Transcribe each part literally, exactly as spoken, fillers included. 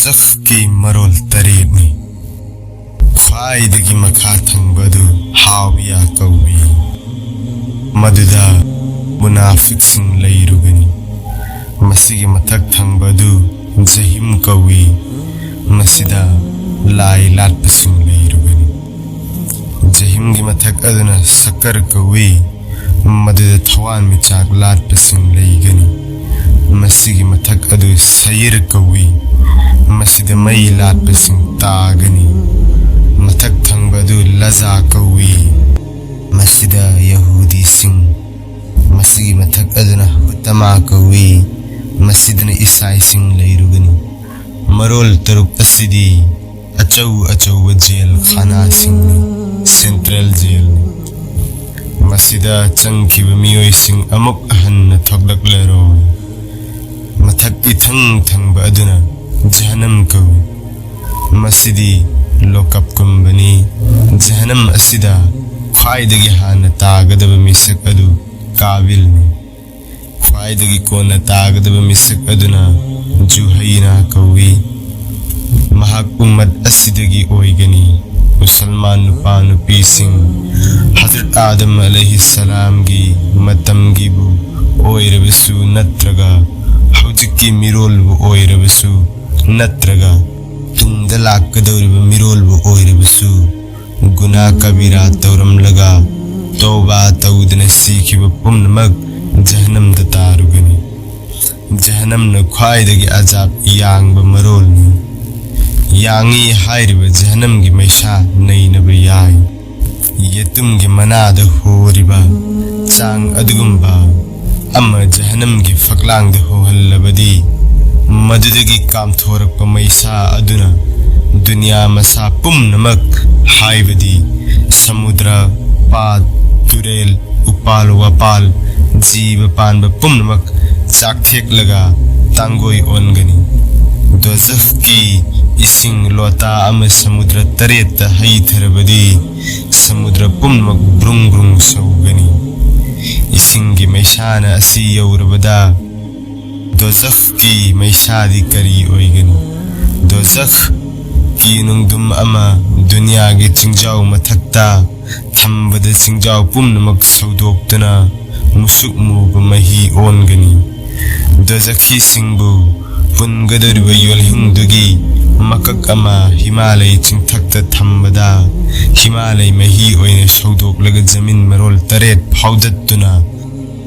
ꯖꯐꯀꯤ ꯃꯔꯣꯜ ꯇꯔꯦꯠꯅꯤ꯫ ꯈ꯭ꯋꯥꯏꯗꯒꯤ ꯃꯈꯥ ꯊꯪꯕ ꯑꯗꯨ ꯍꯥꯋꯤꯌꯥ ꯀꯧꯏ꯫ ꯃꯗꯨꯗ ꯃꯨꯅꯥꯐꯤꯛꯁꯤꯡ ꯂꯩꯔꯨꯒꯅꯤ꯫ ꯃꯁꯤꯒꯤ ꯃꯊꯛ ꯊꯪꯕ ꯑꯗꯨ ꯖꯍꯤꯝ ꯀꯧꯏ꯫ ꯃꯁꯤꯗ ꯂꯥꯏ ꯂꯥꯠꯄꯁꯤꯡ ꯂꯩꯔꯨꯒꯅꯤ꯫ ꯖꯍꯤꯝꯒꯤ ꯃꯊꯛ ꯑꯗꯨꯅ ꯁꯀꯔ ꯀꯧꯏ꯫ ꯃꯗꯨꯗ ꯊꯋꯥꯟꯃꯤꯆꯥꯛ ꯂꯥꯠꯄꯁꯤꯡ ꯂꯩꯒꯅꯤ꯫ ꯃꯁꯤꯒꯤ ꯃꯊꯛ ꯑꯗꯨ ꯁꯌꯤꯔ ꯀꯧꯏ꯫ ꯃꯁꯤꯗ ꯃꯩ ꯂꯥꯠꯄꯁꯤꯡ ꯇꯥꯒꯅꯤ꯫ ꯃꯊꯛ ꯊꯪꯕ ꯑꯗꯨ ꯂꯖꯥ ꯀꯧꯏ꯫ ꯃꯁꯤꯗ ꯌꯍꯨꯗꯤꯁꯤꯡ꯫ ꯃꯁꯤꯒꯤ ꯃꯊꯛ ꯑꯗꯨꯅ ꯍꯨꯇꯃꯥ ꯀꯧꯏ꯫ ꯃꯁꯤꯗꯅ ꯏꯁꯥꯏꯁꯤꯡ ꯂꯩꯔꯨꯒꯅꯤ꯫ ꯃꯔꯣꯜ ꯇꯔꯨꯛ ꯑꯁꯤꯗꯤ ꯑꯆꯧ ꯑꯆꯧꯕ ꯖꯦꯜ ꯈꯥꯅꯥꯁꯤꯡꯅꯤ, ꯁꯦꯟꯇ꯭ꯔꯦꯜ ꯖꯦꯜꯅꯤ꯫ ꯃꯁꯤꯗ ꯆꯪꯈꯤꯕ ꯃꯤꯑꯣꯏꯁꯤꯡ ꯑꯃꯨꯛ ꯍꯟꯅ ꯊꯣꯛꯂꯛꯂꯔꯣꯏ꯫ ꯃꯊꯛ ꯏꯊꯪ ꯊꯪꯕ ꯑꯗꯨꯅ ꯖꯍꯅꯝ ꯀꯧꯏ꯫ ꯃꯁꯤꯗꯤ ꯂꯣꯀꯞꯀꯨꯝꯕꯅꯤ꯫ ꯖꯍꯅꯝ ꯑꯁꯤꯗ ꯈ꯭ꯋꯥꯏꯗꯒꯤ ꯍꯥꯟꯅ ꯇꯥꯒꯗꯕ ꯃꯤꯁꯛ ꯑꯗꯨ ꯀꯥꯕꯤꯜꯅꯤ꯫ ꯈ꯭ꯋꯥꯏꯗꯒꯤ ꯀꯣꯟꯅ ꯇꯥꯒꯗꯕ ꯃꯤꯁꯛ ꯑꯗꯨꯅ ꯖꯨꯍꯩꯅꯥ ꯀꯧꯏ꯫ ꯃꯍꯥꯛ ꯎꯝꯃꯠ ꯑꯁꯤꯗꯒꯤ ꯑꯣꯏꯒꯅꯤ꯫ ꯃꯨꯁꯜꯃꯥꯟ ꯅꯨꯄꯥ ꯅꯨꯄꯤꯁꯤꯡ ꯍꯖꯔꯠ ꯑꯥꯗꯝ ꯑꯂꯩꯍꯤꯁꯂꯥꯝꯒꯤ ꯃꯇꯝꯒꯤꯕꯨ ꯑꯣꯏꯔꯕꯁꯨ ꯅꯠꯇ꯭ꯔꯒ ꯍꯧꯖꯤꯛꯀꯤ ꯃꯤꯔꯣꯜꯕꯨ ꯑꯣꯏꯔꯕꯁꯨ ꯅꯠꯇ꯭ꯔꯒ ꯇꯨꯡꯗ ꯂꯥꯛꯀꯗꯧꯔꯤꯕ ꯃꯤꯔꯣꯜꯕꯨ ꯑꯣꯏꯔꯕꯁꯨ ꯒꯨꯅꯥ ꯀꯕꯤꯔꯥ ꯇꯧꯔꯝꯂꯒ ꯇꯧꯕꯥ ꯇꯧꯗꯅ ꯁꯤꯈꯤꯕ ꯄꯨꯝꯅꯃꯛ ꯖꯍꯅꯝꯗ ꯇꯥꯔꯨꯒꯅꯤ꯫ ꯖꯍꯅꯝꯅ ꯈ꯭ꯋꯥꯏꯗꯒꯤ ꯑꯖꯥꯕ ꯌꯥꯡꯕ ꯃꯔꯣꯜꯅꯤ꯫ ꯌꯥꯡꯉꯤ ꯍꯥꯏꯔꯤꯕ ꯖꯍꯅꯝꯒꯤ ꯃꯩꯁꯥ ꯅꯩꯅꯕ ꯌꯥꯏ꯫ ꯌꯦꯇꯨꯝꯒꯤ ꯃꯅꯥꯗ ꯍꯣꯔꯤꯕ ꯆꯥꯡ ꯑꯗꯨꯒꯨꯝꯕ ꯑꯃ ꯖꯍꯅꯝꯒꯤ ꯐꯛꯂꯥꯡꯗ ꯍꯣꯍꯜꯂꯕꯗꯤ, ꯃꯗꯨꯗꯒꯤ ꯀꯥꯝꯊꯣꯔꯛꯄ ꯃꯩꯁꯥ ꯑꯗꯨꯅ ꯗꯨꯅꯤꯌꯥ ꯃꯁꯥ ꯄꯨꯝꯅꯃꯛ, ꯍꯥꯏꯕꯗꯤ ꯁꯃꯨꯗ꯭ꯔ, ꯄꯥꯠ, ꯇꯨꯔꯦꯜ, ꯎꯄꯥꯜ ꯋꯥꯄꯥꯜ, ꯖꯤꯕ ꯄꯥꯟꯕ ꯄꯨꯝꯅꯃꯛ ꯆꯥꯛꯊꯦꯛꯂꯒ ꯇꯥꯡꯒꯣꯏ ꯑꯣꯟꯒꯅꯤ꯫ ꯗꯣꯖꯈꯀꯤ ꯏꯁꯤꯡ ꯂꯣꯇꯥ ꯑꯃ ꯁꯃꯨꯗ꯭ꯔ ꯇꯔꯦꯠꯇ ꯍꯩꯊꯔꯕꯗꯤ, ꯁꯃꯨꯗ꯭ꯔ ꯄꯨꯝꯅꯃꯛ ꯕ꯭ꯔꯨꯡ ꯕ꯭ꯔꯨꯡ ꯁꯧꯒꯅꯤ꯫ ꯏꯁꯤꯡꯒꯤ ꯃꯩꯁꯥꯅ ꯑꯁꯤ ꯌꯧꯔꯕꯗ, ꯗꯣꯖꯈꯀꯤ ꯃꯩꯁꯥꯗꯤ ꯀꯔꯤ ꯑꯣꯏꯒꯅꯤ? ꯗꯣꯖꯈꯀꯤ ꯅꯨꯡꯗꯨꯝ ꯑꯃ ꯗꯨꯅꯤꯌꯥꯒꯤ ꯆꯤꯡꯖꯥꯎ ꯃꯊꯛꯇ ꯊꯝꯕꯗ, ꯆꯤꯡꯖꯥꯎ ꯄꯨꯝꯅꯃꯛ ꯁꯧꯗꯣꯛꯇꯨꯅ ꯃꯨꯁꯨꯛ ꯃꯨꯕ ꯃꯍꯤ ꯑꯣꯟꯒꯅꯤ꯫ ꯗꯣꯖꯈꯤꯁꯤꯡꯕꯨ ꯄꯨꯟꯒꯗꯧꯔꯤꯕ ꯌꯣꯜꯍꯤꯡꯗꯨꯒꯤ ꯃꯀꯛ ꯑꯃ ꯍꯤꯃꯥꯂꯌ ꯆꯤꯡꯊꯛꯇ ꯊꯝꯕꯗ, ꯍꯤꯃꯥꯂꯌ ꯃꯍꯤ ꯑꯣꯏꯅ ꯁꯧꯗꯣꯛꯂꯒ ꯖꯃꯤꯟ ꯃꯔꯣꯜ ꯇꯔꯦꯠ ꯐꯥꯎꯗꯠꯇꯨꯅ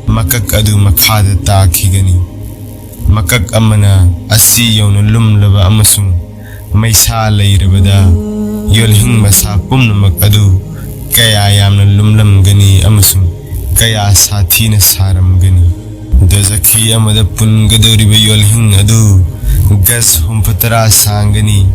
ꯃꯀꯛ ꯑꯗꯨ ꯃꯈꯥꯗ ꯇꯥꯈꯤꯒꯅꯤ꯫ ꯃꯀꯛ ꯑꯃꯅ ꯑꯁꯤ ꯌꯧꯅ ꯂꯨꯝꯂꯕ ꯑꯃꯁꯨꯡ ꯃꯩꯁꯥ ꯂꯩꯔꯕꯗ, ꯌꯣꯜꯍꯤꯡ ꯃꯁꯥ ꯄꯨꯝꯅꯃꯛ ꯑꯗꯨ ꯀꯌꯥ ꯌꯥꯝꯅ ꯂꯨꯝꯂꯝꯒꯅꯤ ꯑꯃꯁꯨꯡ ꯀꯌꯥ ꯁꯥꯊꯤꯅ ꯁꯥꯔꯝꯒꯅꯤ! ꯗꯣꯖꯈꯤ ꯑꯃꯗ ꯄꯨꯟꯒꯗꯧꯔꯤꯕ ꯌꯣꯜꯍꯤꯡ ꯑꯗꯨ ꯒꯖ ꯍꯨꯝꯐꯨꯇꯔꯥ ꯁꯥꯡꯒꯅꯤ꯫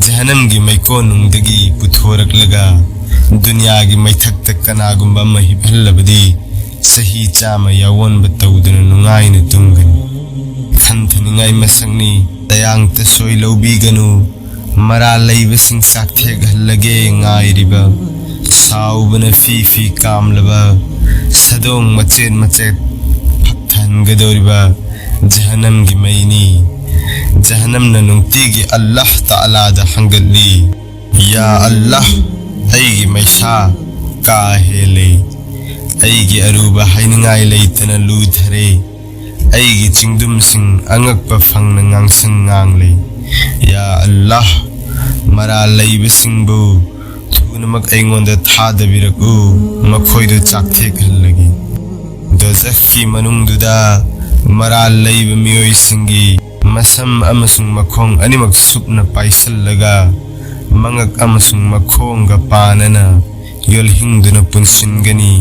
ꯖꯍꯅꯝꯒꯤ ꯃꯩꯀꯣꯟꯅꯨꯡꯗꯒꯤ ꯄꯨꯊꯣꯔꯛꯂꯒ ꯗꯨꯅꯤꯌꯥꯒꯤ ꯃꯩꯊꯛꯇ ꯀꯅꯥꯒꯨꯝꯕ ꯑꯃ ꯍꯤꯞꯍꯜꯂꯕꯗꯤ, ꯆꯍꯤ ꯆꯥꯝꯃ ꯌꯥꯑꯣꯟꯕ ꯇꯧꯗꯨꯅ ꯅꯨꯡꯉꯥꯏꯅ ꯇꯨꯝꯒꯅꯤ꯫ ꯈꯟꯊꯅꯤꯡꯉꯥꯏ ꯃꯁꯛꯅꯤ꯫ ꯇꯌꯥꯡ ꯇꯁꯣꯏ ꯂꯧꯕꯤꯒꯅꯨ꯫ ꯃꯔꯥꯜ ꯂꯩꯕꯁꯤꯡ ꯆꯥꯛꯊꯦꯛꯍꯜꯂꯒꯦ ꯉꯥꯏꯔꯤꯕ, ꯁꯥꯎꯕꯅ ꯐꯤ ꯐꯤ ꯀꯥꯝꯂꯕ ꯁꯥꯗꯣꯡ ꯃꯆꯦꯠ ꯃꯆꯦꯠ ꯄꯠꯊꯍꯟꯒꯗꯧꯔꯤꯕ ꯖꯍꯅꯝꯒꯤ ꯃꯩꯅꯤ꯫ ꯖꯍꯅꯝꯅ ꯅꯨꯡꯇꯤꯒꯤ ꯑꯜꯂꯥꯍ ꯇꯥꯂꯥꯗ ꯍꯪꯒꯠꯂꯤ, "ꯌꯥ ꯑꯜꯂꯥꯍ, ꯑꯩꯒꯤ ꯃꯩꯁꯥ ꯀꯥ ꯍꯦꯜꯂꯦ꯫ ꯑꯩꯒꯤ ꯑꯔꯨꯕ ꯍꯥꯏꯅꯤꯡꯉꯥꯏ ꯂꯩꯇꯅ ꯂꯨꯊꯔꯦ꯫ ꯑꯩꯒꯤ ꯆꯤꯡꯗꯨꯝꯁꯤꯡ ꯑꯉꯛꯄ ꯐꯪꯅ ꯉꯥꯡꯁꯪ ꯉꯥꯡꯂꯦ꯫ ꯌꯥ ꯑꯜꯂꯥꯍ, ꯃꯔꯥꯜ ꯂꯩꯕꯁꯤꯡꯕꯨ ꯊꯨꯅꯃꯛ ꯑꯩꯉꯣꯟꯗ ꯊꯥꯗꯕꯤꯔꯛꯎ, ꯃꯈꯣꯏꯗꯨ ꯆꯥꯛꯊꯦꯛꯍꯜꯂꯒꯦ"꯫ ꯗꯣꯖꯈꯀꯤ ꯃꯅꯨꯡꯗꯨꯗ ꯃꯔꯥꯜ ꯂꯩꯕ ꯃꯤꯑꯣꯏꯁꯤꯡꯒꯤ ꯃꯁꯝ ꯑꯃꯁꯨꯡ ꯃꯈꯣꯡ ꯑꯅꯤꯃꯛ ꯁꯨꯞꯅ ꯄꯥꯏꯁꯤꯜꯂꯒ, ꯃꯉꯛ ꯑꯃꯁꯨꯡ ꯃꯈꯣꯡꯒ ꯄꯥꯟꯅꯅ ꯌꯣꯜꯍꯤꯡꯗꯨꯅ ꯄꯨꯟꯁꯤꯟꯒꯅꯤ꯫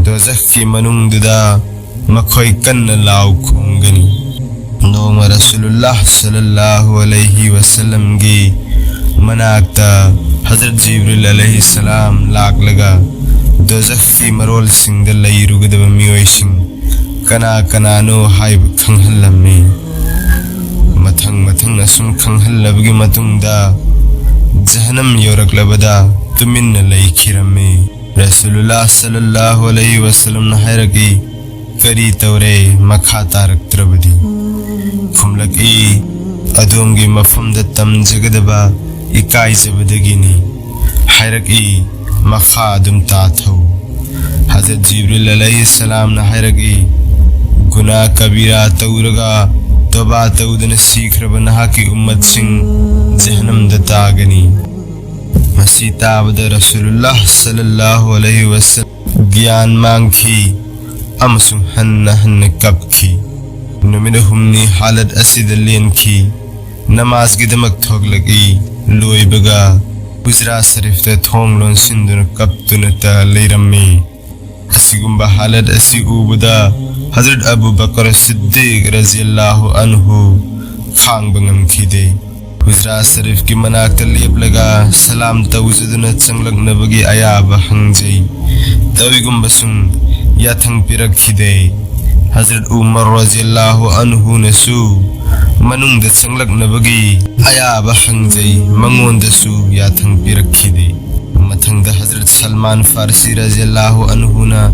ꯗꯣꯖꯈꯀꯤ ꯃꯅꯨꯡꯗꯨꯗ ꯃꯈꯣꯏ ꯀꯟꯅ ꯂꯥꯎ ꯈꯣꯡꯒꯅꯤ꯫ ꯅꯣꯡꯃ ꯔꯁꯨꯂꯨꯜꯂꯥꯍ ꯁꯜꯂꯜꯂꯥꯍꯨ ꯑꯂꯩꯍꯤ ꯋꯁꯜꯂꯝꯒꯤ ꯃꯅꯥꯛꯇ ꯍꯖꯔꯠ ꯖꯤꯕ꯭ꯔꯤꯜ ꯑꯂꯩꯍꯤ ꯁꯂꯥꯝ ꯂꯥꯛꯂꯒ, ꯗꯣꯖꯈꯀꯤ ꯃꯔꯣꯜꯁꯤꯡꯗ ꯂꯩꯔꯨꯒꯗꯕ ꯃꯤꯑꯣꯏꯁꯤꯡ ꯀꯅꯥ ꯀꯅꯥꯅꯣ ꯍꯥꯏꯕ ꯈꯪꯍꯜꯂꯝꯃꯤ꯫ ꯃꯊꯪ ꯃꯊꯪ ꯑꯁꯨꯝ ꯈꯪꯍꯜꯂꯕꯒꯤ ꯃꯇꯨꯡꯗ, ꯖꯍꯅꯝ ꯌꯧꯔꯛꯂꯕꯗ ꯇꯨꯃꯤꯟꯅ ꯂꯩꯈꯤꯔꯝꯃꯤ꯫ ꯔꯁꯨꯂꯨꯜꯂꯥꯍ ꯁꯜꯂꯜꯂꯥꯍꯨ ꯑꯂꯩꯍꯤ ꯋꯁꯜꯂꯝꯅ ꯍꯥꯏꯔꯛꯏ, "ꯀꯔꯤ ꯇꯧꯔꯦ ꯃꯈꯥ ꯇꯥꯔꯛꯇ꯭ꯔꯕꯗꯤ?" ꯈꯨꯝꯂꯛꯏ, ꯑꯗꯣꯝꯒꯤ ꯃꯐꯝꯗ ꯇꯝꯖꯒꯗꯕ ꯏꯀꯥꯏꯖꯕꯗꯒꯤꯅꯤ꯫ ꯍꯥꯏꯔꯛꯏ, "ꯃꯈꯥ ꯑꯗꯨꯝ ꯇꯥꯊꯧ"꯫ ꯍꯖꯔꯠ ꯖꯤꯕ꯭ꯔꯤꯜ ꯑꯂꯩꯍꯤ ꯁꯂꯥꯝꯅ ꯍꯥꯏꯔꯛꯏ, "ꯒꯨꯅꯥ ꯀꯕꯤꯔꯥ ꯇꯧꯔꯒ ꯇꯣꯕꯥ ꯇꯧꯗꯅ ꯁꯤꯈ꯭ꯔꯕ ꯅꯍꯥꯛꯀꯤ ꯎꯝꯃꯠꯁꯤꯡ ꯖꯍꯅꯝꯗ ꯇꯥꯒꯅꯤ"꯫ ꯃꯁꯤ ꯇꯥꯕꯗ ꯔꯁꯨꯂꯨꯜꯂꯥꯍ ꯁꯜꯂꯜꯂꯥꯍꯨ ꯑꯂꯩꯍꯤ ꯋꯁꯜꯂꯝ ꯒ꯭ꯌꯥꯟ ꯃꯥꯡꯈꯤ ꯑꯃꯁꯨꯡ ꯍꯟꯅ ꯍꯟꯅ ꯀꯞꯈꯤ꯫ ꯅꯨꯃꯤꯠ ꯑꯍꯨꯝꯅꯤ ꯍꯥꯂꯠ ꯑꯁꯤꯗ ꯂꯦꯟꯈꯤ꯫ ꯅꯃꯥꯖꯒꯤꯗꯃꯛ ꯊꯣꯛꯂꯛꯏ꯫ ꯂꯣꯏꯕꯒ ꯍꯨꯖꯔꯥ ꯁꯔꯤꯐꯇ ꯊꯣꯡ ꯂꯣꯟꯁꯤꯟꯗꯨꯅ ꯀꯞꯇꯨꯅꯇ ꯂꯩꯔꯝꯃꯤ꯫ ꯑꯁꯤꯒꯨꯝꯕ ꯍꯥꯂꯠ ꯑꯁꯤ ꯎꯕꯗ ꯍꯖꯔꯠ ꯑꯕꯨ ꯕꯀꯔ ꯁꯤꯗꯤꯛ ꯔꯖꯤꯌꯜꯂꯥꯍꯨ ꯑꯟꯍꯨ ꯈꯥꯡꯕ ꯉꯝꯈꯤꯗꯦ꯫ ꯍꯨꯖꯔꯥ ꯁꯔꯤꯐꯀꯤ ꯃꯅꯥꯛꯇ ꯂꯦꯞꯂꯒ ꯁꯂꯥꯝ ꯇꯧꯖꯗꯨꯅ ꯆꯪꯂꯛꯅꯕꯒꯤ ꯑꯌꯥꯕ ꯍꯪꯖꯩ꯫ ꯇꯧꯏꯒꯨꯝꯕꯁꯨꯡ ꯌꯥꯊꯪ ꯄꯤꯔꯛꯈꯤꯗꯦ꯫ ꯍꯖꯔꯠ ꯎꯃꯔ ꯔꯖꯤꯌꯜꯂꯥꯍꯨ ꯑꯟꯍꯨꯅꯁꯨ ꯃꯅꯨꯡꯗ ꯆꯪꯂꯛꯅꯕꯒꯤ ꯑꯌꯥꯕ ꯍꯪꯖꯩ, ꯃꯉꯣꯟꯗꯁꯨ ꯌꯥꯊꯪ ꯄꯤꯔꯛꯈꯤꯗꯦ꯫ ꯃꯊꯪꯗ ꯍꯖꯔꯠ ꯁꯜꯃꯥꯟ ꯐꯥꯔꯁꯤ ꯔꯖꯤꯌꯜꯂꯥꯍꯨ ꯑꯟꯍꯨꯅ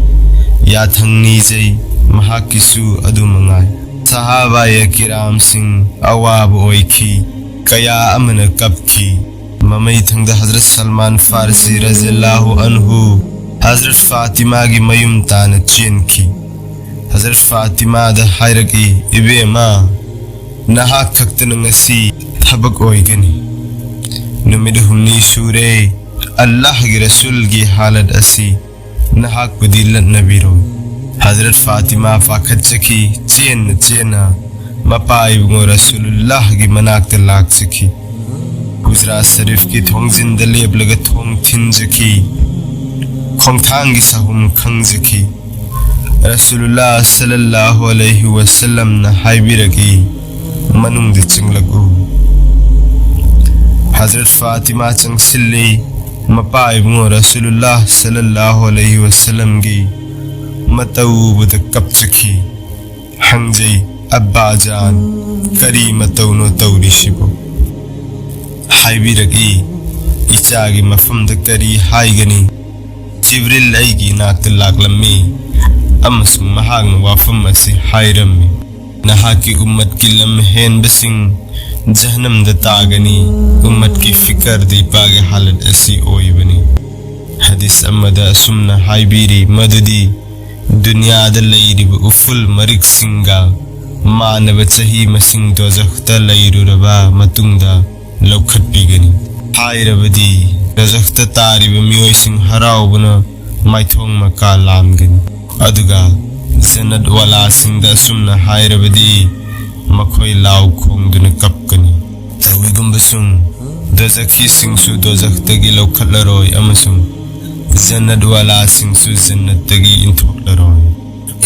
ꯌꯥꯊꯪ ꯅꯤꯖꯩ, ꯃꯍꯥꯛꯀꯤꯁꯨ ꯑꯗꯨ ꯃꯉꯥꯏ꯫ ꯁꯍꯥꯕꯥꯌꯦ ꯀꯤꯔꯥꯝꯁꯤꯡ ꯑꯋꯥꯕ ꯑꯣꯏꯈꯤ, ꯀꯌꯥ ꯑꯃꯅ ꯀꯞꯈꯤ꯫ ꯃꯃꯩꯊꯪꯗ ꯍꯖꯔꯠ ꯁꯜꯃꯥꯟ ꯐꯥꯔꯁꯤ ꯔꯖꯤꯌꯜꯂꯥꯍꯨ ꯑꯟꯍꯨ ꯍꯖꯔꯠ ꯐꯥꯇꯤꯃꯥꯒꯤ ꯃꯌꯨꯝ ꯇꯥꯅ ꯆꯦꯟꯈꯤ꯫ ꯍꯖꯔꯠ ꯐꯥꯇꯤꯃꯥꯗ ꯍꯥꯏꯔꯛꯏ, "ꯏꯕꯦꯝꯃ, ꯅꯍꯥꯛ ꯈꯛꯇꯅ ꯉꯁꯤ ꯊꯕꯛ ꯑꯣꯏꯒꯅꯤ꯫ ꯅꯨꯃꯤꯠ ꯍꯨꯝꯅꯤ ꯁꯨꯔꯦ ꯑꯜꯂꯥꯍꯒꯤ ꯔꯁꯨꯜꯒꯤ ꯍꯥꯂꯠ ꯑꯁꯤ, ꯅꯍꯥꯛꯄꯨꯗꯤ ꯂꯠꯅꯕꯤꯔꯣ"꯫ ꯍꯖꯔꯠ ꯐꯥꯇꯤꯃꯥ ꯄꯥꯈꯠꯆꯈꯤ, ꯆꯦꯟꯅ ꯆꯦꯟꯅ ꯃꯄꯥ ꯏꯕꯨꯡꯉꯣ ꯔꯁꯨꯂꯨꯜꯂꯥꯍꯒꯤ ꯃꯅꯥꯛꯇ ꯂꯥꯛꯆꯈꯤ꯫ ꯍꯨꯖꯔꯥ ꯁꯔꯤꯐꯀꯤ ꯊꯣꯡꯖꯤꯟꯗ ꯂꯦꯞꯂꯒ ꯊꯣꯡ ꯊꯤꯟꯖꯈꯤ꯫ ꯈꯣꯡꯊꯥꯡꯒꯤ ꯁꯥꯍꯨꯝ ꯈꯪꯖꯈꯤ꯫ ꯔꯁꯨꯂꯨꯜꯂꯥ ꯁꯜꯂꯜꯂꯥꯍꯨ ꯑꯂꯩꯍꯤ ꯋꯁꯜꯂꯝꯅ ꯍꯥꯏꯕꯤꯔꯛꯏ, "ꯃꯅꯨꯡꯗ ꯆꯪꯂꯛꯎ"꯫ ꯍꯖꯔꯠ ꯐꯥꯇꯤꯃꯥ ꯆꯪꯁꯤꯜꯂꯤ꯫ ꯃꯄꯥ ꯏꯕꯨꯡꯉꯣ ꯔꯁꯨꯂꯨꯜꯂꯥ ꯁꯜꯂꯜꯂꯥꯍꯨ ꯑꯂꯩꯍꯤ ꯋꯁꯜꯂꯝꯒꯤ ꯃꯇꯧ ꯎꯕꯗ ꯀꯞꯆꯈꯤ꯫ ꯍꯪꯖꯩ, "ꯑꯕꯥꯖꯥꯟ, ꯀꯔꯤ ꯃꯇꯧꯅꯣ ꯇꯧꯔꯤꯁꯤꯕꯣ?" ꯍꯥꯏꯕꯤꯔꯛꯏ, "ꯏꯆꯥꯒꯤ ꯃꯐꯝꯗ ꯀꯔꯤ ꯍꯥꯏꯒꯅꯤ? ꯖꯤꯕ꯭ꯔꯤꯜ ꯑꯩꯒꯤ ꯏꯅꯥꯛꯇ ꯂꯥꯛꯂꯝꯃꯤ ꯑꯃꯁꯨꯡ ꯃꯍꯥꯛꯅ ꯋꯥꯐꯝ ꯑꯁꯤ ꯍꯥꯏꯔꯝꯃꯤ, ꯅꯍꯥꯛꯀꯤ ꯎꯝꯃꯠꯀꯤ ꯂꯝ ꯍꯦꯟꯕꯁꯤꯡ ꯖꯍꯅꯝꯗ ꯇꯥꯒꯅꯤ꯫ ꯎꯝꯃꯠꯀꯤ ꯐꯤꯀꯔꯗꯤ ꯏꯄꯥꯒꯤ ꯍꯥꯂꯠ ꯑꯁꯤ ꯑꯣꯏꯕꯅꯤ꯫ ꯍꯗꯤꯁ ꯑꯃꯗ ꯑꯁꯨꯝꯅ ꯍꯥꯏꯕꯤꯔꯤ ꯃꯗꯨꯗꯤ, ꯗꯨꯅꯤꯌꯥꯗ ꯂꯩꯔꯤꯕ ꯎꯐꯨꯜ ꯃꯔꯤꯛꯁꯤꯡꯒ ꯃꯥꯟꯅꯕ ꯆꯍꯤ ꯃꯁꯤꯡ ꯗꯣꯖꯈꯇ ꯂꯩꯔꯨꯔꯕ ꯃꯇꯨꯡꯗ ꯂꯧꯈꯠꯄꯤꯒꯅꯤ꯫ ꯍꯥꯏꯔꯕꯗꯤ, ꯗꯣꯖꯈꯇ ꯇꯥꯔꯤꯕ ꯃꯤꯑꯣꯏꯁꯤꯡ ꯍꯔꯥꯎꯕꯅ ꯃꯥꯏꯊꯣꯡ ꯃꯀꯥ ꯂꯥꯝꯒꯅꯤ꯫ ꯑꯗꯨꯒ ꯖꯟꯅꯠ ꯋꯥꯂꯥꯁꯤꯡꯗ ꯑꯁꯨꯝꯅ ꯍꯥꯏꯔꯕꯗꯤ, ꯃꯈꯣꯏ ꯂꯥꯎ ꯈꯣꯡꯗꯨꯅ ꯀꯞꯀꯅꯤ꯫ ꯇꯧꯏꯒꯨꯝꯕꯁꯨꯡ, ꯗꯣꯖꯈꯤꯁꯤꯡꯁꯨ ꯗꯣꯖꯈꯇꯒꯤ ꯂꯧꯈꯠꯂꯔꯣꯏ ꯑꯃꯁꯨꯡ ꯖꯟꯅꯠ ꯋꯥꯂꯥꯁꯤꯡꯁꯨ ꯖꯟꯅꯠꯇꯒꯤ ꯏꯟꯊꯣꯛꯂꯔꯣꯏ꯫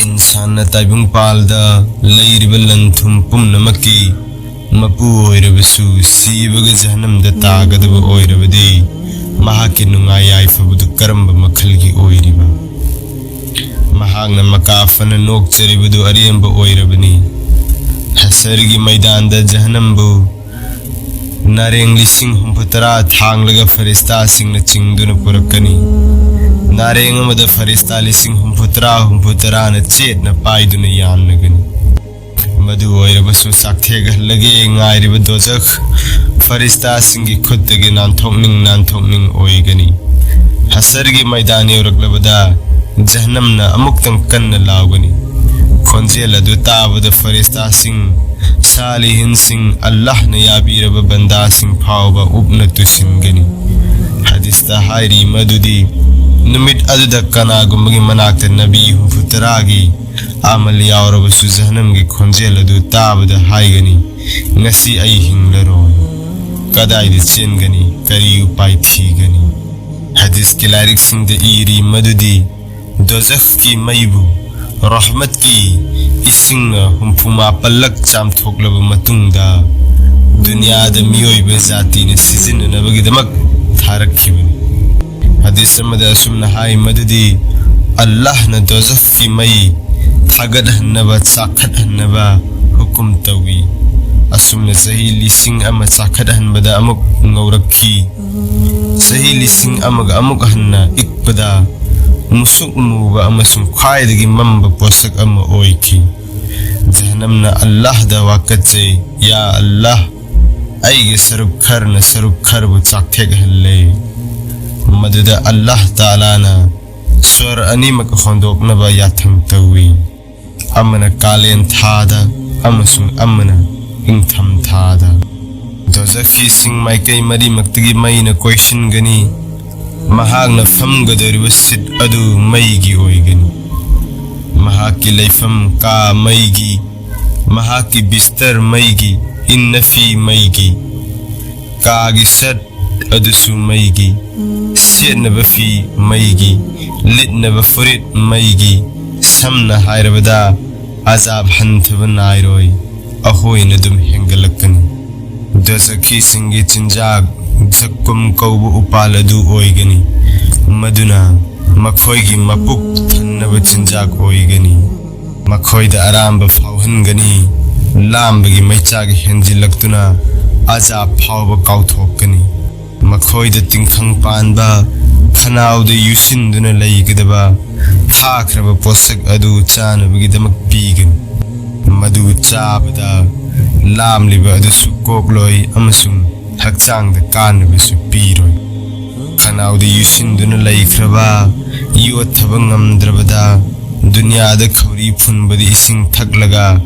ꯏꯟꯁꯥꯟꯅ ꯇꯥꯏꯕꯪꯄꯥꯜꯗ ꯂꯩꯔꯤꯕ ꯂꯟ ꯊꯨꯝ ꯄꯨꯝꯅꯃꯛꯀꯤ ꯃꯄꯨ ꯑꯣꯏꯔꯕꯁꯨ ꯁꯤꯕꯒ ꯖꯍꯅꯝꯗ ꯇꯥꯒꯗꯕ ꯑꯣꯏꯔꯕꯗꯤ ꯃꯍꯥꯛꯀꯤ ꯅꯨꯡꯉꯥꯏ ꯌꯥꯏꯐꯕꯗꯨ ꯀꯔꯝꯕ ꯃꯈꯜꯒꯤ ꯑꯣꯏꯔꯤꯕ? ꯃꯍꯥꯛꯅ ꯃꯀꯥ ꯐꯅ ꯅꯣꯛꯆꯔꯤꯕꯗꯨ ꯑꯔꯦꯝꯕ ꯑꯣꯏꯔꯕꯅꯤ꯫ ꯍꯁꯔꯒꯤ ꯃꯩꯗꯥꯟꯗ ꯖꯍꯅꯝꯕꯨ ꯅꯥꯔꯦꯡ ꯂꯤꯁꯤꯡ ꯍꯨꯝꯐꯨ ꯇꯔꯥ ꯊꯥꯡꯂꯒ ꯐꯔꯤꯁꯇꯥꯁꯤꯡꯅ ꯆꯤꯡꯗꯨꯅ ꯄꯨꯔꯛꯀꯅꯤ꯫ ꯅꯥꯔꯦꯡ ꯑꯃꯗ ꯐꯔꯤꯁꯇꯥ ꯂꯤꯁꯤꯡ ꯍꯨꯝꯐꯨ ꯇꯔꯥ, ꯍꯨꯝꯐꯨ ꯇꯔꯥꯅ ꯆꯦꯠꯅ ꯄꯥꯏꯗꯨꯅ ꯌꯥꯟꯂꯒꯅꯤ꯫ ꯃꯗꯨ ꯑꯣꯏꯔꯕꯁꯨ ꯆꯥꯛꯊꯦꯛꯍꯜꯂꯒꯦ ꯉꯥꯏꯔꯤꯕ ꯗꯣꯖꯈ ꯐꯔꯤꯁꯇꯥꯁꯤꯡꯒꯤ ꯈꯨꯠꯇꯒꯤ ꯅꯥꯟꯊꯣꯛꯅꯤꯡ ꯅꯥꯟꯊꯣꯛꯅꯤꯡ ꯑꯣꯏꯒꯅꯤ꯫ ꯍꯁꯔꯒꯤ ꯃꯩꯗꯥꯟ ꯌꯧꯔꯛꯂꯕꯗ ꯖꯍꯅꯝꯅ ꯑꯃꯨꯛꯇꯪ ꯀꯟꯅ ꯂꯥꯎꯒꯅꯤ꯫ ꯈꯣꯟꯖꯦꯜ ꯑꯗꯨ ꯇꯥꯕꯗ ꯐꯔꯤꯁꯇꯥꯁꯤꯡ, ꯁꯥꯂꯤꯍꯤꯟꯁꯤꯡ, ꯑꯜꯂꯥꯍꯅ ꯌꯥꯕꯤꯔꯕ ꯕꯟꯗꯥꯁꯤꯡ ꯐꯥꯎꯕ ꯎꯞꯅ ꯇꯨꯁꯤꯟꯒꯅꯤ꯫ ꯍꯗꯤꯁꯇ ꯍꯥꯏꯔꯤ ꯃꯗꯨꯗꯤ ꯅꯨꯃꯤꯠ ꯑꯗꯨꯗ ꯀꯅꯥꯒꯨꯝꯕꯒꯤ ꯃꯅꯥꯛꯇ ꯅꯕꯤ ꯍꯨꯝꯐꯨ ꯇꯔꯥꯒꯤ ꯑꯃꯜ ꯌꯥꯎꯔꯕꯁꯨ ꯖꯍꯅꯝꯒꯤ ꯈꯣꯟꯖꯦꯜ ꯑꯗꯨ ꯇꯥꯕꯗ ꯍꯥꯏꯒꯅꯤ, "ꯉꯁꯤ ꯑꯩ ꯍꯤꯡꯂꯔꯣꯏ꯫ ꯀꯗꯥꯏꯗ ꯆꯦꯟꯒꯅꯤ? ꯀꯔꯤ ꯎꯄꯥꯏ ꯊꯤꯒꯅꯤ?" ꯍꯗꯤꯁꯀꯤ ꯂꯥꯏꯔꯤꯛꯁꯤꯡꯗ ꯏꯔꯤ ꯃꯗꯨꯗꯤ ꯗꯣꯖꯈꯀꯤ ꯃꯩꯕꯨ ꯔꯍꯃꯠꯀꯤ ꯏꯁꯤꯡꯅ ꯍꯨꯝꯐꯨ ꯃꯥꯄꯜꯂꯛ ꯆꯥꯝꯊꯣꯛꯂꯕ ꯃꯇꯨꯡꯗ ꯗꯨꯅꯤꯌꯥꯗ ꯃꯤꯑꯣꯏꯕ ꯖꯥꯇꯤꯅ ꯁꯤꯖꯤꯟꯅꯅꯕꯒꯤꯗꯃꯛ ꯊꯥꯔꯛꯈꯤꯕꯅꯤ꯫ ꯍꯗꯤꯁ ꯑꯃꯗ ꯑꯁꯨꯝꯅ ꯍꯥꯏ ꯃꯗꯨꯗꯤ ꯑꯜꯂꯥꯍꯅ ꯗꯣꯖꯈꯀꯤ ꯃꯩ ꯊꯥꯒꯠꯍꯟꯅꯕ, ꯆꯥꯈꯠꯍꯟꯅꯕ ꯍꯨꯀꯨꯝ ꯇꯧꯏ꯫ ꯑꯁꯨꯝꯅ ꯆꯍꯤ ꯂꯤꯁꯤꯡ ꯑꯃ ꯆꯥꯈꯠꯍꯟꯕꯗ ꯑꯃꯨꯛ ꯉꯧꯔꯛꯈꯤ꯫ ꯆꯍꯤ ꯂꯤꯁꯤꯡ ꯑꯃꯒ ꯑꯃꯨꯛ ꯍꯟꯅ ꯏꯛꯄꯗ ꯃꯨꯁꯨꯛ ꯃꯨꯕ ꯑꯃꯁꯨꯡ ꯈ꯭ꯋꯥꯏꯗꯒꯤ ꯃꯝꯕ ꯄꯣꯠꯁꯛ ꯑꯃ ꯑꯣꯏꯈꯤ꯫ ꯖꯍꯅꯝꯅ ꯑꯜꯂꯥꯍꯗ ꯋꯥꯀꯠꯆꯩ, "ꯌꯥ ꯑꯜꯂꯥꯍ, ꯑꯩꯒꯤ ꯁꯔꯨꯛ ꯈꯔꯅ ꯁꯔꯨꯛ ꯈꯔꯕꯨ ꯆꯥꯛꯊꯦꯛꯍꯜꯂꯦ"꯫ ꯃꯗꯨꯗ ꯑꯜꯂꯥꯍ ꯇꯥꯂꯥꯅ ꯁ꯭ꯋꯔ ꯑꯅꯤꯃꯛ ꯍꯣꯟꯗꯣꯛꯅꯕ ꯌꯥꯊꯪ ꯇꯧꯏ, ꯑꯃꯅ ꯀꯥꯂꯦꯟ ꯊꯥꯗ ꯑꯃꯁꯨꯡ ꯑꯃꯅ ꯏꯪꯊꯝ ꯊꯥꯗ꯫ ꯗꯣꯖꯈꯤꯁꯤꯡ ꯃꯥꯏꯀꯩ ꯃꯔꯤꯃꯛꯇꯒꯤ ꯃꯩꯅ ꯀꯣꯏꯁꯤꯟꯒꯅꯤ꯫ ꯃꯍꯥꯛꯅ ꯐꯝꯒꯗꯧꯔꯤꯕ ꯁꯤꯠ ꯑꯗꯨ ꯃꯩꯒꯤ ꯑꯣꯏꯒꯅꯤ꯫ ꯃꯍꯥꯛꯀꯤ ꯂꯩꯐꯝ ꯀꯥ ꯃꯩꯒꯤ, ꯃꯍꯥꯛꯀꯤ ꯕꯤꯁꯇꯔ ꯃꯩꯒꯤ, ꯏꯟꯅꯐꯤ ꯃꯩꯒꯤ, ꯀꯥꯒꯤ ꯁꯠ ꯑꯗꯨꯁꯨ ꯃꯩꯒꯤ, ꯁꯦꯠꯅꯕ ꯐꯤ ꯃꯩꯒꯤ, ꯂꯤꯠꯅꯕ ꯐꯨꯔꯤꯠ ꯃꯩꯒꯤ꯫ ꯁꯝꯅ ꯍꯥꯏꯔꯕꯗ, ꯑꯖꯥꯕ ꯍꯟꯊꯕ ꯅꯥꯏꯔꯣꯏ, ꯑꯍꯣꯏꯅ ꯑꯗꯨꯝ ꯍꯦꯟꯒꯠꯂꯛꯀꯅꯤ꯫ ꯗꯣꯖꯈꯤꯁꯤꯡꯒꯤ ꯆꯤꯟꯖꯥꯛ ꯖꯛꯀꯨꯝ ꯀꯧꯕ ꯎꯄꯥꯜ ꯑꯗꯨ ꯑꯣꯏꯒꯅꯤ, ꯃꯗꯨꯅ ꯃꯈꯣꯏꯒꯤ ꯃꯄꯨꯛ ꯊꯟꯅꯕ ꯆꯤꯟꯖꯥꯛ ꯑꯣꯏꯒꯅꯤ꯫ ꯃꯈꯣꯏꯗ ꯑꯔꯥꯝꯕ ꯐꯥꯎꯍꯟꯒꯅꯤ, ꯂꯥꯝꯕꯒꯤ ꯃꯩꯆꯥꯛ ꯍꯦꯟꯖꯤꯜꯂꯛꯇꯨꯅ ꯑꯖꯥꯕ ꯐꯥꯎꯕ ꯀꯥꯎꯊꯣꯛꯀꯅꯤ꯫ ꯃꯈꯣꯏꯗ ꯇꯤꯡꯈꯪ ꯄꯥꯟꯕ, ꯈꯅꯥꯎꯗ ꯌꯨꯁꯤꯟꯗꯨꯅ ꯂꯩꯒꯗꯕ ꯊꯥꯈ꯭ꯔꯕ ꯄꯣꯠꯁꯛ ꯑꯗꯨ ꯆꯥꯅꯕꯒꯤꯗꯃꯛ ꯄꯤꯒꯅꯤ꯫ ꯃꯗꯨ ꯆꯥꯕꯗ ꯂꯥꯝꯂꯤꯕ ꯑꯗꯨꯁꯨ ꯀꯣꯛꯂꯣꯏ ꯑꯃꯁꯨꯡ ꯍꯛꯆꯥꯡꯗ ꯀꯥꯟꯅꯕꯁꯨ ꯄꯤꯔꯣꯏ꯫ ꯈꯅꯥꯎꯗ ꯌꯨꯁꯤꯟꯗꯨꯅ ꯂꯩꯈ꯭ꯔꯕ, ꯌꯣꯠꯊꯕ ꯉꯝꯗ꯭ꯔꯕꯗ, ꯗꯨꯅꯤꯌꯥꯗ ꯈꯧꯔꯤ ꯐꯨꯟꯕꯗ ꯏꯁꯤꯡ ꯊꯛꯂꯒ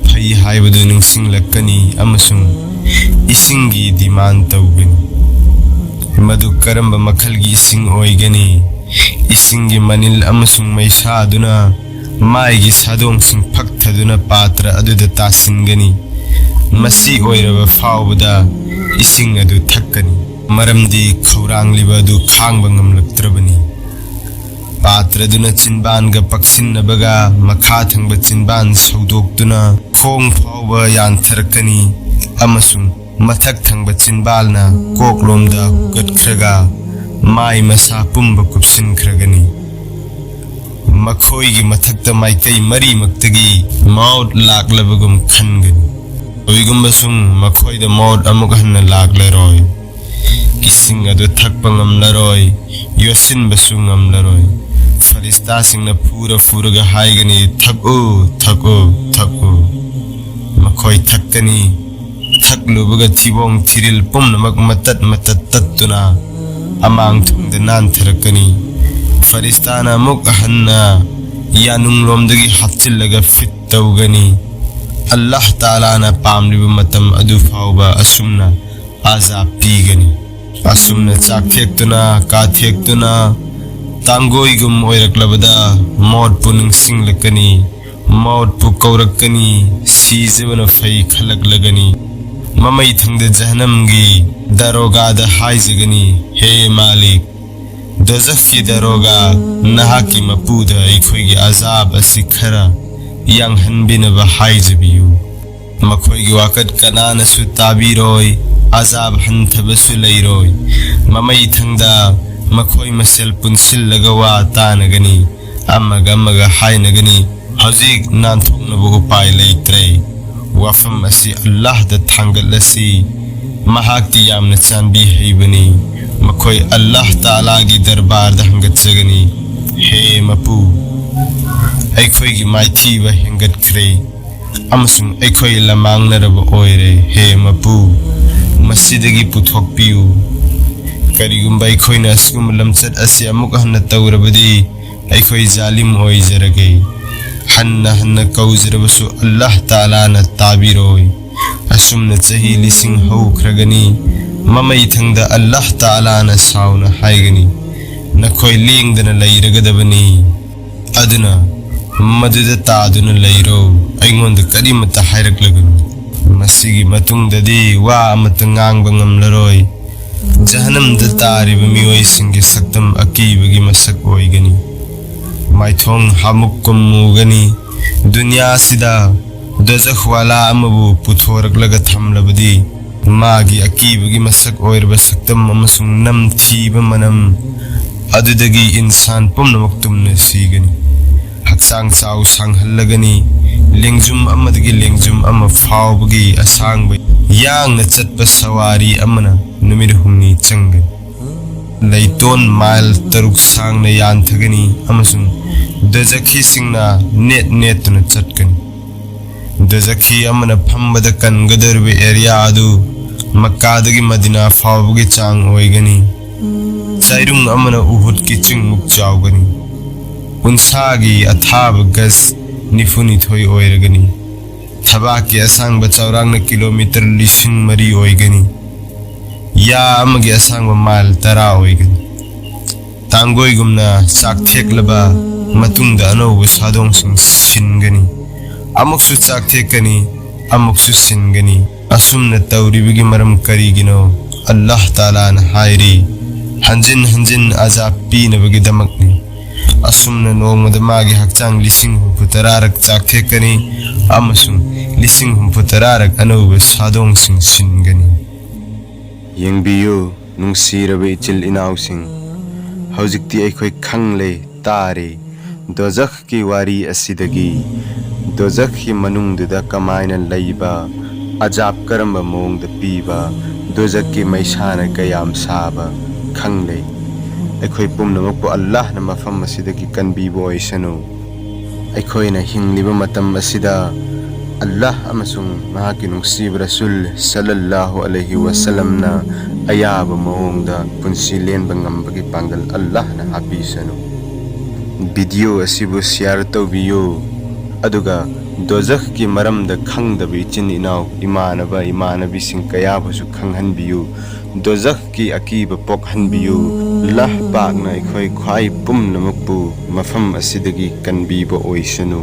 ꯐꯩ ꯍꯥꯏꯕꯗꯨ ꯅꯤꯡꯁꯤꯡꯂꯛꯀꯅꯤ ꯑꯃꯁꯨꯡ ꯏꯁꯤꯡꯒꯤ ꯗꯤꯃꯥꯟ ꯇꯧꯒꯅꯤ꯫ ꯃꯗꯨ ꯀꯔꯝꯕ ꯃꯈꯜꯒꯤ ꯏꯁꯤꯡ ꯑꯣꯏꯒꯅꯤ? ꯏꯁꯤꯡꯒꯤ ꯃꯅꯤꯜ ꯑꯃꯁꯨꯡ ꯃꯩꯁꯥꯗꯨꯅ ꯃꯥꯏꯒꯤ ꯁꯥꯗꯣꯡꯁꯤꯡ ꯐꯛꯊꯗꯨꯅ ꯄꯥꯇ꯭ꯔ ꯑꯗꯨꯗ ꯇꯥꯁꯤꯟꯒꯅꯤ꯫ ꯃꯁꯤ ꯑꯣꯏꯔꯕ ꯐꯥꯎꯕꯗ ꯏꯁꯤꯡ ꯑꯗꯨ ꯊꯛꯀꯅꯤ, ꯃꯔꯝꯗꯤ ꯈꯧꯔꯥꯡꯂꯤꯕ ꯑꯗꯨ ꯈꯥꯡꯕ ꯉꯝꯂꯛꯇ꯭ꯔꯕꯅꯤ꯫ ꯄꯥꯇ꯭ꯔꯗꯨꯅ ꯆꯤꯟꯕꯥꯟꯒ ꯄꯛꯁꯤꯟꯅꯕꯒ ꯃꯈꯥ ꯊꯪꯕ ꯆꯤꯟꯕꯥꯟ ꯁꯧꯗꯣꯛꯇꯨꯅ ꯈꯣꯡ ꯐꯥꯎꯕ ꯌꯥꯟꯊꯔꯛꯀꯅꯤ ꯑꯃꯁꯨꯡ ꯃꯊꯛ ꯊꯪꯕ ꯆꯤꯟꯕꯥꯜꯅ ꯀꯣꯛꯂꯣꯝꯗ ꯍꯨꯒꯠꯈ꯭ꯔꯒ ꯃꯥꯏ ꯃꯁꯥ ꯄꯨꯝꯕ ꯀꯨꯞꯁꯤꯟꯈ꯭ꯔꯒꯅꯤ꯫ ꯃꯈꯣꯏꯒꯤ ꯃꯊꯛꯇ ꯃꯥꯏꯀꯩ ꯃꯔꯤꯃꯛꯇꯒꯤ ꯃꯥꯎꯠ ꯂꯥꯛꯂꯕꯒꯨꯝ ꯈꯟꯒꯅꯤ꯫ ꯀꯔꯤꯒꯨꯝꯕꯁꯨꯡ ꯃꯈꯣꯏꯗ ꯃꯥꯎꯠ ꯑꯃꯨꯛ ꯍꯟꯅ ꯂꯥꯛꯂꯔꯣꯏ꯫ ꯏꯁꯤꯡ ꯑꯗꯨ ꯊꯛꯄ ꯉꯝꯂꯔꯣꯏ, ꯌꯣꯠꯁꯤꯟꯕꯁꯨ ꯉꯝꯂꯔꯣꯏ꯫ ꯐꯔꯤꯁꯇꯥꯁꯤꯡꯅ ꯐꯨꯔ ꯐꯨꯔꯒ ꯍꯥꯏꯒꯅꯤ, "ꯊꯛꯎ, ꯊꯛꯎ, ꯊꯛꯎ"꯫ ꯃꯈꯣꯏ ꯊꯛꯀꯅꯤ꯫ ꯊꯛꯂꯨꯕꯒ ꯊꯤꯕꯣꯡ ꯊꯤꯔꯤꯜ ꯄꯨꯝꯅꯃꯛ ꯃꯇꯠ ꯃꯇꯠ ꯇꯠꯇꯨꯅ ꯑꯃꯥꯡ ꯊꯪꯗ ꯅꯥꯟꯊꯔꯛꯀꯅꯤ꯫ ꯐꯔꯤꯁꯇꯥꯅ ꯑꯃꯨꯛ ꯍꯟꯅ ꯌꯥꯅꯨꯡꯂꯣꯝꯗꯒꯤ ꯍꯥꯞꯆꯤꯜꯂꯒ ꯐꯤꯠ ꯇꯧꯒꯅꯤ꯫ ꯑꯜꯂꯥꯍ ꯇꯥꯂꯥꯅ ꯄꯥꯝꯂꯤꯕ ꯃꯇꯝ ꯑꯗꯨ ꯐꯥꯎꯕ ꯑꯁꯨꯝꯅ ꯑꯖꯥꯕ ꯄꯤꯒꯅꯤ꯫ ꯑꯁꯨꯝꯅ ꯆꯥꯛ ꯊꯦꯛꯇꯨꯅ, ꯀꯥ ꯊꯦꯛꯇꯨꯅ, ꯇꯥꯡꯒꯣꯏꯒꯨꯝ ꯑꯣꯏꯔꯛꯂꯕꯗ ꯃꯣꯠꯄꯨ ꯅꯤꯡꯁꯤꯡꯂꯛꯀꯅꯤ, ꯃꯣꯠꯄꯨ ꯀꯧꯔꯛꯀꯅꯤ, ꯁꯤꯖꯕꯅ ꯐꯩ ꯈꯜꯂꯛꯂꯒꯅꯤ꯫ ꯃꯃꯩ ꯊꯪꯗ ꯖꯍꯅꯝꯒꯤ ꯗꯥꯔꯣꯒꯥꯗ ꯍꯥꯏꯖꯒꯅꯤ, "ꯍꯦ ꯃꯥꯂꯤꯛ, ꯗꯣꯖꯈꯀꯤ ꯗꯥꯔꯣꯒꯥ, ꯅꯍꯥꯛꯀꯤ ꯃꯄꯨꯗ ꯑꯩꯈꯣꯏꯒꯤ ꯑꯖꯥꯕ ꯑꯁꯤ ꯈꯔ ꯌꯥꯡꯍꯟꯕꯤꯅꯕ ꯍꯥꯏꯖꯕꯤꯌꯨ"꯫ ꯃꯈꯣꯏꯒꯤ ꯋꯥꯀꯠ ꯀꯅꯥꯅꯁꯨ ꯇꯥꯕꯤꯔꯣꯏ, ꯑꯖꯥꯕ ꯍꯟꯊꯕꯁꯨ ꯂꯩꯔꯣꯏ꯫ ꯃꯃꯩ ꯊꯪꯗ ꯃꯈꯣꯏ ꯃꯁꯦꯜ ꯄꯨꯟꯁꯤꯜꯂꯒ ꯋꯥ ꯇꯥꯅꯒꯅꯤ, ꯑꯃꯒ ꯑꯃꯒ ꯍꯥꯏꯅꯒꯅꯤ, "ꯍꯧꯖꯤꯛ ꯅꯥꯟꯊꯣꯛꯅꯕ ꯎꯄꯥꯏ ꯂꯩꯇ꯭ꯔꯦ꯫ ꯋꯥꯐꯝ ꯑꯁꯤ ꯑꯜꯂꯥꯍꯗ ꯊꯥꯡꯒꯠꯂꯁꯤ꯫ ꯃꯍꯥꯛꯇꯤ ꯌꯥꯝꯅ ꯆꯥꯟꯕꯤ ꯍꯩꯕꯅꯤ"꯫ ꯃꯈꯣꯏ ꯑꯜꯂꯥꯍ ꯇꯥꯂꯥꯒꯤ ꯗꯔꯕꯥꯔꯗ ꯍꯪꯒꯠꯆꯒꯅꯤ, "ꯍꯦ ꯃꯄꯨ, ꯑꯩꯈꯣꯏꯒꯤ ꯃꯥꯏꯊꯤꯕ ꯍꯦꯟꯒꯠꯈ꯭ꯔꯦ ꯑꯃꯁꯨꯡ ꯑꯩꯈꯣꯏ ꯂꯃꯥꯡꯅꯔꯕ ꯑꯣꯏꯔꯦ꯫ ꯍꯦ ꯃꯄꯨ, ꯃꯁꯤꯗꯒꯤ ꯄꯨꯊꯣꯛꯄꯤꯌꯨ꯫ ꯀꯔꯤꯒꯨꯝꯕ ꯑꯩꯈꯣꯏꯅ ꯑꯁꯤꯒꯨꯝꯕ ꯂꯝꯆꯠ ꯑꯁꯤ ꯑꯃꯨꯛ ꯍꯟꯅ ꯇꯧꯔꯕꯗꯤ, ꯑꯩꯈꯣꯏ ꯖꯥꯂꯤꯝ ꯑꯣꯏꯖꯔꯒꯦ"꯫ ꯍꯟꯅ ꯍꯟꯅ ꯀꯧꯖꯔꯕꯁꯨ ꯑꯜꯂꯥꯍ ꯇꯥꯂꯥꯅ ꯇꯥꯕꯤꯔꯣꯏ꯫ ꯑꯁꯨꯝꯅ ꯆꯍꯤ ꯂꯤꯁꯤꯡ ꯍꯧꯈ꯭ꯔꯒꯅꯤ꯫ ꯃꯃꯩ ꯊꯪꯗ ꯑꯜꯂꯥꯍ ꯇꯥꯂꯥꯅ ꯁꯥꯎꯅ ꯍꯥꯏꯒꯅꯤ, "ꯅꯈꯣꯏ ꯂꯦꯡꯗꯅ ꯂꯩꯔꯒꯗꯕꯅꯤ꯫ ꯑꯗꯨꯅ ꯃꯗꯨꯗ ꯇꯥꯗꯨꯅ ꯂꯩꯔꯣ, ꯑꯩꯉꯣꯟꯗ ꯀꯔꯤꯃꯠꯇ ꯍꯥꯏꯔꯛꯂꯒꯅꯨ"꯫ ꯃꯁꯤꯒꯤ ꯃꯇꯨꯡꯗꯗꯤ ꯋꯥ ꯑꯃꯠꯇ ꯉꯥꯡꯕ ꯉꯝꯂꯔꯣꯏ꯫ ꯖꯍꯅꯝꯗ ꯇꯥꯔꯤꯕ ꯃꯤꯑꯣꯏꯁꯤꯡꯒꯤ ꯁꯛꯇꯝ ꯑꯀꯤꯕꯒꯤ ꯃꯁꯛ ꯑꯣꯏꯒꯅꯤ꯫ ꯃꯥꯏꯊꯣꯡ ꯍꯥꯃꯨꯛꯀꯨꯝ ꯃꯨꯒꯅꯤ꯫ ꯗꯨꯅꯤꯌꯥꯁꯤꯗ ꯗꯣꯖꯈꯋꯥꯂꯥ ꯑꯃꯕꯨ ꯄꯨꯊꯣꯔꯛꯂꯒ ꯊꯝꯂꯕꯗꯤ, ꯃꯥꯒꯤ ꯑꯀꯤꯕꯒꯤ ꯃꯁꯛ ꯑꯣꯏꯔꯕ ꯁꯛꯇꯝ ꯑꯃꯁꯨꯡ ꯅꯝꯊꯤꯕ ꯃꯅꯝ ꯑꯗꯨꯗꯒꯤ ꯏꯟꯁꯥꯟ ꯄꯨꯝꯅꯃꯛ ꯇꯨꯝꯅ ꯁꯤꯒꯅꯤ꯫ ꯍꯛꯆꯥꯡ ꯆꯥꯎ ꯁꯥꯡꯍꯜꯂꯒꯅꯤ꯫ ꯂꯦꯡꯖꯨꯝ ꯑꯃꯗꯒꯤ ꯂꯦꯡꯖꯨꯝ ꯑꯃ ꯐꯥꯎꯕꯒꯤ ꯑꯁꯥꯡꯕ ꯌꯥꯡꯅ ꯆꯠꯄ ꯁꯋꯥꯔꯤ ꯑꯃꯅ ꯅꯨꯃꯤꯠ ꯍꯨꯝꯅꯤ ꯆꯪꯒꯅꯤ꯫ ꯂꯩꯇꯣꯟ ꯃꯥꯏꯜ ꯇꯔꯨꯛ ꯁꯥꯡꯅ ꯌꯥꯟꯊꯒꯅꯤ ꯑꯃꯁꯨꯡ ꯗꯣꯖꯈꯤꯁꯤꯡꯅ ꯅꯦꯠ ꯅꯦꯠꯇꯨꯅ ꯆꯠꯀꯅꯤ꯫ ꯗꯣꯖꯈꯤ ꯑꯃꯅ ꯐꯝꯕꯗ ꯀꯟꯒꯗꯧꯔꯤꯕ ꯑꯦꯔꯤꯌꯥ ꯑꯗꯨ ꯃꯛꯀꯥꯗꯒꯤ ꯃꯗꯤꯅꯥ ꯐꯥꯎꯕꯒꯤ ꯆꯥꯡ ꯑꯣꯏꯒꯅꯤ꯫ ꯆꯩꯔꯨꯡ ꯑꯃꯅ ꯎꯍꯨꯗꯀꯤ ꯆꯤꯡꯃꯨꯛ ꯆꯥꯎꯒꯅꯤ꯫ ꯎꯟꯁꯥꯒꯤ ꯑꯊꯥꯕ ꯒꯖ ꯅꯤꯐꯨꯅꯤꯊꯣꯏ ꯑꯣꯏꯔꯒꯅꯤ꯫ ꯊꯕꯥꯛꯀꯤ ꯑꯁꯥꯡꯕ ꯆꯥꯎꯔꯥꯛꯅ ꯀꯤꯂꯣꯃꯤꯇꯔ ꯂꯤꯁꯤꯡ ꯃꯔꯤ ꯑꯣꯏꯒꯅꯤ꯫ ꯌꯥ ꯑꯃꯒꯤ ꯑꯁꯥꯡꯕ ꯃꯥꯏꯜ ꯇꯔꯥ ꯑꯣꯏꯒꯅꯤ꯫ ꯇꯥꯡꯒꯣꯏꯒꯨꯝꯅ ꯆꯥꯛꯊꯦꯛꯂꯕ ꯃꯇꯨꯡꯗ ꯑꯅꯧꯕ ꯁꯥꯗꯣꯡꯁꯤꯡ ꯁꯤꯟꯒꯅꯤ꯫ ꯑꯃꯨꯛꯁꯨ ꯆꯥꯛꯊꯦꯛꯀꯅꯤ, ꯑꯃꯨꯛꯁꯨ ꯁꯤꯟꯒꯅꯤ꯫ ꯑꯁꯨꯝꯅ ꯇꯧꯔꯤꯕꯒꯤ ꯃꯔꯝ ꯀꯔꯤꯒꯤꯅꯣ? ꯑꯜꯂꯥꯍ ꯇꯥꯂꯥꯅ ꯍꯥꯏꯔꯤ, ꯍꯟꯖꯤꯟ ꯍꯟꯖꯤꯟ ꯑꯖꯥꯕ ꯄꯤꯅꯕꯒꯤꯗꯃꯛꯅꯤ꯫ ꯑꯁꯨꯝꯅ ꯅꯣꯡꯃꯗ ꯃꯥꯒꯤ ꯍꯛꯆꯥꯡ ꯂꯤꯁꯤꯡ ꯍꯨꯝꯐꯨ ꯇꯔꯥꯔꯛ ꯆꯥꯛꯊꯦꯛꯀꯅꯤ ꯑꯃꯁꯨꯡ ꯂꯤꯁꯤꯡ ꯍꯨꯝꯐꯨ ꯇꯔꯥꯔꯛ ꯑꯅꯧꯕ ꯁꯥꯗꯣꯡꯁꯤꯡ ꯁꯤꯟꯒꯅꯤ꯫ ꯌꯦꯡꯕꯤꯌꯨ, ꯅꯨꯡꯁꯤꯔꯕ ꯏꯆꯤꯜ ꯏꯅꯥꯎꯁꯤꯡ, ꯍꯧꯖꯤꯛꯇꯤ ꯑꯩꯈꯣꯏ ꯈꯪꯂꯦ, ꯇꯥꯔꯦ, ꯗꯣꯖꯈꯀꯤ ꯋꯥꯔꯤ ꯑꯁꯤꯗꯒꯤ꯫ ꯗꯣꯖꯈꯀꯤ ꯃꯅꯨꯡꯗꯨꯗ ꯀꯃꯥꯏꯅ ꯂꯩꯕ, ꯑꯖꯥꯕ ꯀꯔꯝꯕ ꯃꯑꯣꯡꯗ ꯄꯤꯕ, ꯗꯣꯖꯈꯀꯤ ꯃꯩꯁꯥꯅ ꯀꯌꯥꯝ ꯁꯥꯕ ꯈꯪꯂꯦ꯫ ꯑꯩꯈꯣꯏ ꯄꯨꯝꯅꯃꯛꯄꯨ ꯑꯜꯂꯥꯍꯅ ꯃꯐꯝ ꯑꯁꯤꯗꯒꯤ ꯀꯟꯕꯤꯕ ꯑꯣꯏꯁꯅꯨ꯫ ꯑꯩꯈꯣꯏꯅ ꯍꯤꯡꯂꯤꯕ ꯃꯇꯝ ꯑꯁꯤꯗ ꯑꯜꯂꯥꯍ ꯑꯃꯁꯨꯡ ꯃꯍꯥꯛꯀꯤ ꯅꯨꯡꯁꯤꯕ ꯔꯁꯨꯜ ꯁꯜꯂꯜꯂꯥꯍꯨ ꯑꯂꯩꯍꯤ ꯋꯥꯁꯜꯂꯝꯅ ꯑꯌꯥꯕ ꯃꯑꯣꯡꯗ ꯄꯨꯟꯁꯤ ꯂꯦꯟꯕ ꯉꯝꯕꯒꯤ ꯄꯥꯡꯒꯜ ꯑꯜꯂꯥꯍꯅ ꯍꯥꯞꯄꯤꯁꯅꯨ꯫ ꯚꯤꯗꯤꯑꯣ ꯑꯁꯤꯕꯨ ꯁꯤꯌꯥꯔ ꯇꯧꯕꯤꯌꯨ, ꯑꯗꯨꯒ ꯗꯣꯖꯈꯀꯤ ꯃꯔꯝꯗ ꯈꯪꯗꯕ ꯏꯆꯤꯟ ꯏꯅꯥꯎ, ꯏꯃꯥꯟꯅꯕ ꯏꯃꯥꯟꯅꯕꯤꯁꯤꯡ ꯀꯌꯥꯕꯨꯁꯨ ꯈꯪꯍꯟꯕꯤꯌꯨ꯫ ꯗꯣꯖꯈꯀꯤ ꯑꯀꯤꯕ ꯄꯣꯛꯍꯟꯕꯤꯌꯨ꯫ ꯑꯜꯂꯥꯍ ꯄꯥꯛꯅ ꯑꯩꯈꯣꯏ ꯈ꯭ꯋꯥꯏ ꯄꯨꯝꯅꯃꯛꯄꯨ ꯃꯐꯝ ꯑꯁꯤꯗꯒꯤ ꯀꯟꯕꯤꯕ ꯑꯣꯏꯁꯅꯨ꯫